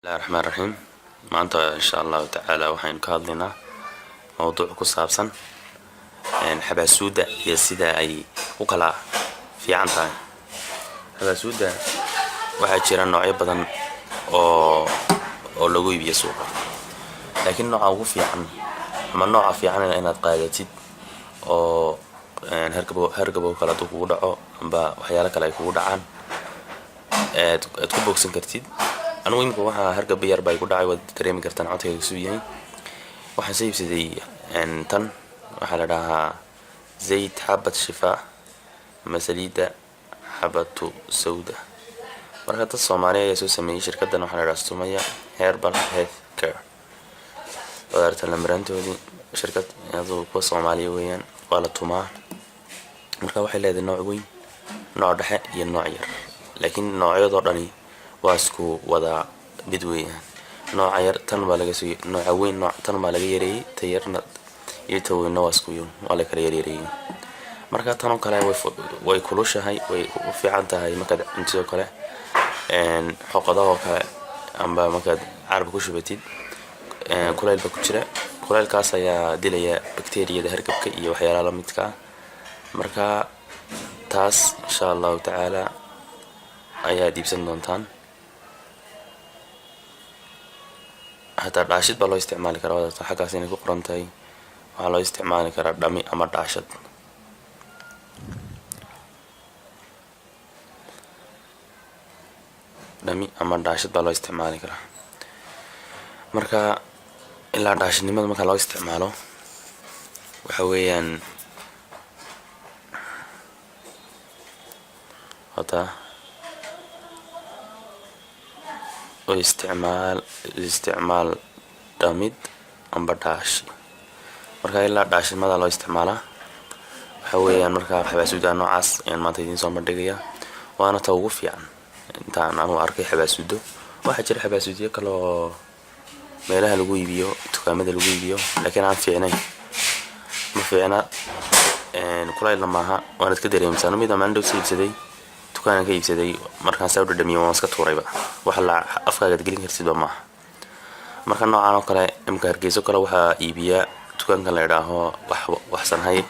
Bismillahi raxmaan raxiim. Maanta, insha Allahu tacaala, waxaynu ka hadlaynaa mowduuc ku saabsan xabaasuudda iyo sida ay u kala fiican tahay xabaasuudda. Waxaa jira noocyo badan oo lagu iibiyo suuqa, laakiin nooca ugu fiican ama nooca fiican inaad qaadatid oo hergab hergab oo kale hadduu kugu dhaco amba waxyaalo kale ay kugu dhacaan aad ku bogsan kartid. Anigu imika waxaa hargab yar baa igu dhacay, waad dareemi kartaan codkayga suu yahay. Waxaan soo iibsaday tan, waxaa la dhahaa zayd xabad shifaa ama saliidda xabatu sawda. Marka dad Soomaaliya ayaa soo sameeyey shirkaddan, waxaa la dhahaa Sumaya Herbal Health Care. Waad aragtaa lambarantoodii, shirkad iyadu kuwa Soomaaliya weeyaan. Waa la tumaa. Marka waxay leedahay nooc weyn, nooc dhexe iyo nooc yar, laakiin noocyadoo dhani waa isku wada mid weeyaan. Nooca yar tan baa laga soo, nooca weyn nooc tan baa laga yareeyey, ta yarna iyo ta weynna waa isku yun, waa la kala yaryareeyey. Marka tan oo kale way kulushahay, way u fiican tahay markaad cuntidoo kale, xoqadahoo kale, amba markaad carab ku shubatid. Kulayl baa ku jira, kulaylkaas ayaa dilaya bakteriyada hargabka iyo waxyaalaha la midka ah. Marka taas, insha Allahu tacaala, ayaad iibsan doontaan. Hataa dhaashid baa loo isticmaali karaa. Waad xaggaas inay ku qoran tahay, waxaa loo isticmaali karaa dhami ama dhaashad. Dhami ama dhaashad baa loo isticmaali karaa. Marka ilaa dhaashadnimada marka loo isticmaalo, waxa weeyaan wataa u isticmaal dhamid amba dhaashi. Marka ilaa dhaashinimada loo isticmaalaa waxa weeyaan. Marka xabaasuuda noocaas ayaan maanta idiin soo bandhigaya, waana ta ugu fiican intaan anugu arkay xabaasuudo. Waxaa jira xabaasuudyo kale oo meelaha lagu iibiyo, dukaamada lagu iibiyo, laakiin aan fiicnayn. Ma fiicna, kulaylna maaha, waanad ka dareemeysaa. Mid maalin dhow sa iibsaday, dukaanan ka iibsaday, markaan saa u dhadhamiyo waan iska tuurayba. Wax la afkaagaad gelin kartidba maaha. Marka noocan oo kale imika Hargeyso kale waxaa iibiyaa dukaankan la idhaaho Waxsanhay.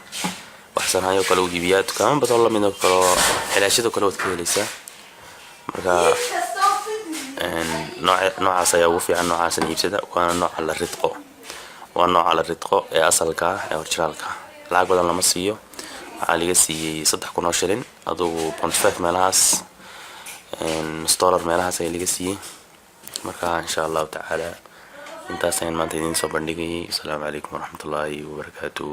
Waxsanhay oo kale uu iibiyaa, dukaamo badan oo lamid oo kale oo cilaashadoo kale waad ka heleysaa. Marka noocaas ayaa ugu fiican, noocaasna iibsada, waana nooca la ridqo, waa nooca la ridqo ee asalka ah ee originaalka. Lacag badan lama siiyo, waxaa laga siiyey 3000 oo shilin, adugu 0.5 meelahaas, nus dollar meelahaas ayaa laga siiyey. Marka, insha Allahu tacaala, intaas ayaan maanta idiin soo bandhigayay. Asalaamu calaykum waraxmatullaahi wabarakaatu.